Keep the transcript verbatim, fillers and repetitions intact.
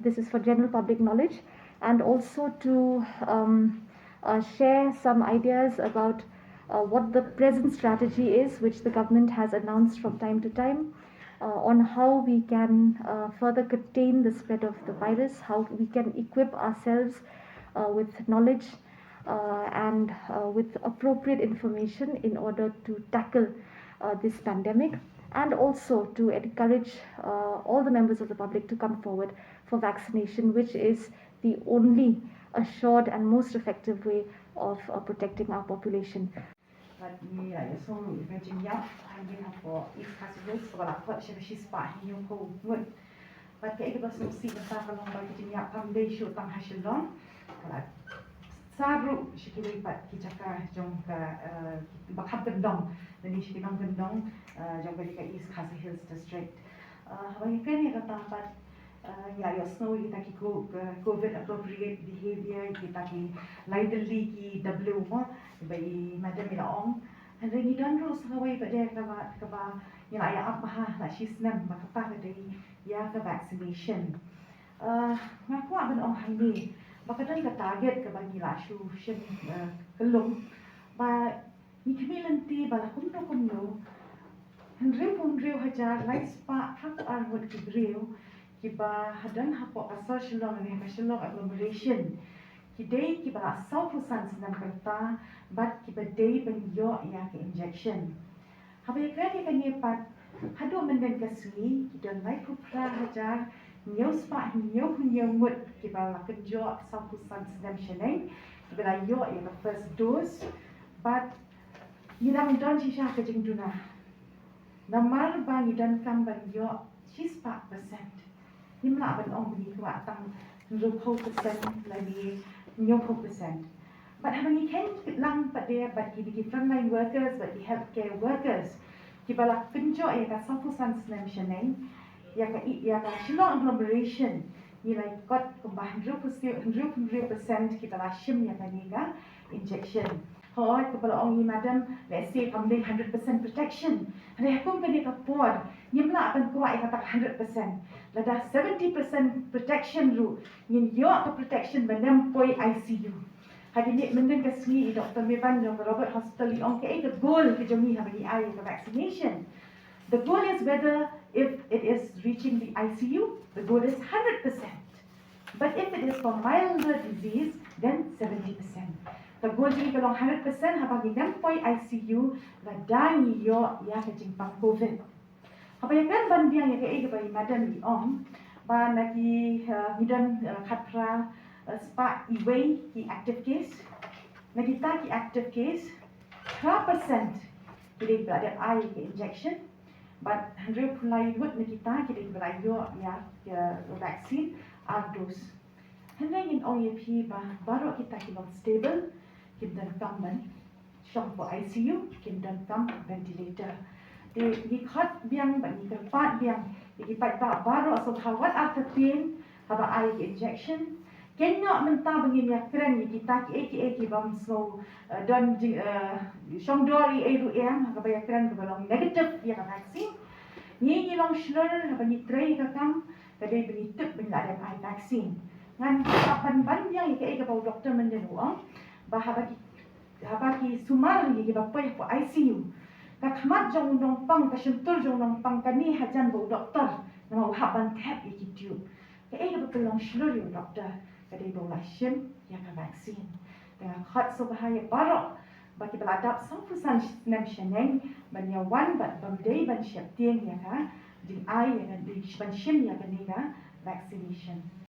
This is for general public knowledge, and also to um, uh, share some ideas about uh, what the present strategy is, which the government has announced from time to time, uh, on how we can uh, further contain the spread of the virus, how we can equip ourselves uh, with knowledge uh, and uh, with appropriate information in order to tackle uh, this pandemic, and also to encourage uh, all the members of the public to come forward for vaccination, which is the only assured and most effective way of uh, protecting our population. Bad ngi la ïohsngew ïa ka jingïap hangne hapoh East Khasi Hills kaba la khot sha ka shispah hynñiewphew ngut. Bad kaei kaba sngewsih mynta ka long ba ka jingïap kam dei shuh tang ha Shillong, ka la sar ruh sha kiwei pat ki jaka jong ka, eh, ba kham kyndong, lane sha ki nongkyndong, eh, jong kane ka East Khasi Hills District. Eh, haba ïakren ïa kata pat, eh, ngi la ïohsngew ïa kita ki co-, eh, covid appropriate behavior, ïa kita ki lai tylli ki W mo, ba i madam i la ong. Hynrei ngi don ruh sa kawei pat de kaba, kaba ngi la ïa ap bha la shi snem, ba kata ka dei ïa ka vaccination. Eh, nga kwah ban ong hangne ba ka don ka target kaba ngi la shu shim, eh, kyllum, ba ngi khmih lynti ba la kumno kumno hynriewphew hynriew hajar lai spah phra phew ar ngut ki briew kiba ha don hapoh ka sor Shillong ne ha ka Shillong agglomeration ki dei kiba la sawphew san snem ka rta bad kiba dei ban ïoh ïa ka injection. Haba ïakren ïa kane pat, haduh myndien ka sngi ki don laiphew phra hajar hynñiew spah hynñiew hynñiew ngut kiba la kynjoh sawphew san snem shaneng, kiba la ïoh ïa ka first dose. Bad ngi dang don shisha ka jingduna namar ba ngi donkam ban ïoh shispah percent. Ngim lah ban ong ba ngi kwah tang hynriewphew percent lane hynñiewphew percent. Bad haba ngi kheiñ lang pat de bad ki, ki frontline workers bad ki healthcare workers kiba la kynjoh ïa ka sawphew san snem shaneng ïa ka, ïa ka Shillong agglomeration, ngi la kot kumba hynriewphew, hynriewphew percent kiba la shim ïa kane ka injection. Hooid, kaba la ong i madam, let's say kam dei hundred percent protection. Hynrei ha kum kane ka por ngim lah ban kwah ïa kata ka hundred percent. Lada seventy percent protection ruh, ngin ïoh ka protection ban ym poi I C U. Hadien myndien ka sngi i Doctor Meban jong ka Robert Hospital i ong kaei ka goal ka jong ngi haba ngi ai ïa ka vaccination. The goal is whether if it is reaching the I C U, the goal is hundred percent. But if it is for milder disease, then seventy percent. Ka goal jong ngi ka long hundred percent haba ngin ym poi I C U lada ngi ïoh ïa ka jingpang covid. Haba ïakren ban biang ïa kaei kaba i madam i ong, ba na ki, eh, ngi don, eh, khatphra, eh, spah iwei ki active case. Na kita ki active case, phra percent ki dei ba la dep ai ka injection. Bad hynriewphew lai ngut na kita ki dei ba la ïoh ïa ka vaccine ar dose. Hynrei ngin ong ïa phi ba baroh kita ki long stable, kim donkam ban shong hapoh I C U, kim donkam ventilator. Te ngi khot biang bad ngi kyrpad biang ïa ki paidbah baroh sngewbha wat artatien haba ai ka injection. Kynnoh mynta ba ngin ïakren ïa kita kiei kiei ki bym sngew, eh, don jing, eh, shongdor ei ei ruh ïa kaba ïakren kaba long negative ïa ka vaccine. Ngi ngi long shlur haba ngi trei ka kam ka dei ba ngi tip ba ngi la dep ai vaccine. Ngan hap ban ban biang ïa kaei kaba u doktor myndien u ong ba haba ki, haba ki sumar ïa kiba poi hapoh I C U, ka khmat jong u nongpang, ka shyntur jong u nongpang ka ni hajan ba u doktor, namar u hap ban thep ïa ki tube. Kaei kaba pynlong shlur ïa u doktor ka dei ba u la shim ïa ka vaccine. Te nga khot sngewbha ïa baroh ba kiba la dap sawphew san snem shaneng ban ïa wan bad bym dei ban sheptieng ïa ka jingai ïa ka dei ban shim ïa kane ka vaccination.